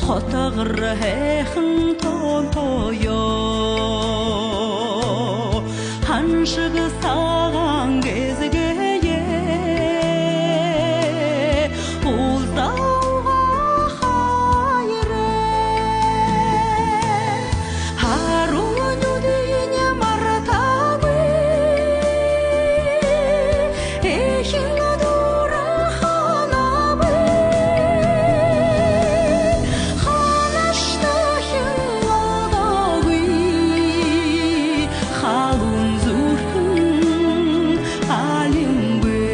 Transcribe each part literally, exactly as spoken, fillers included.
Хотогор һайхан тоонтоёо, һаншаг сагаан гэзэгээ, уулзаа угаа хоёрой. Һаруун нюдыень мартаагүй, эхин дураа ханаагүй, ханаштаа хин алдаагүй, халуун зүрхэн алимгүй.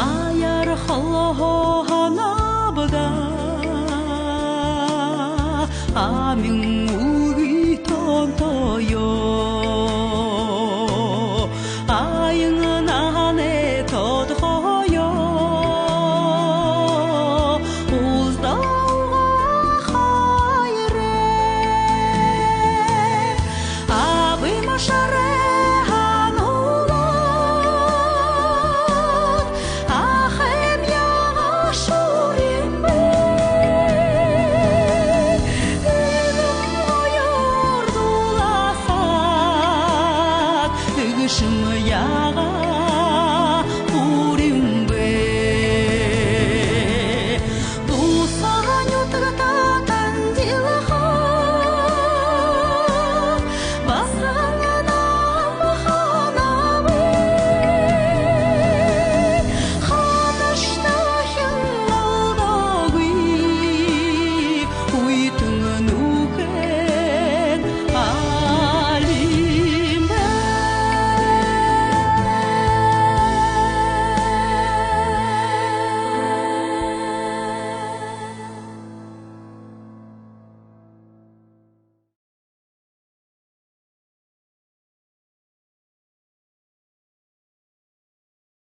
Аяар холоһоо һанааб даа, амин үлгы тоонтоёо, аян наһанай тодхоёо, уулзаа угаа хоёрой. Абым шарай һануулаад, ахым яагаа шүүрэмби. Эгэм гоёор дулаасаад, эгэшым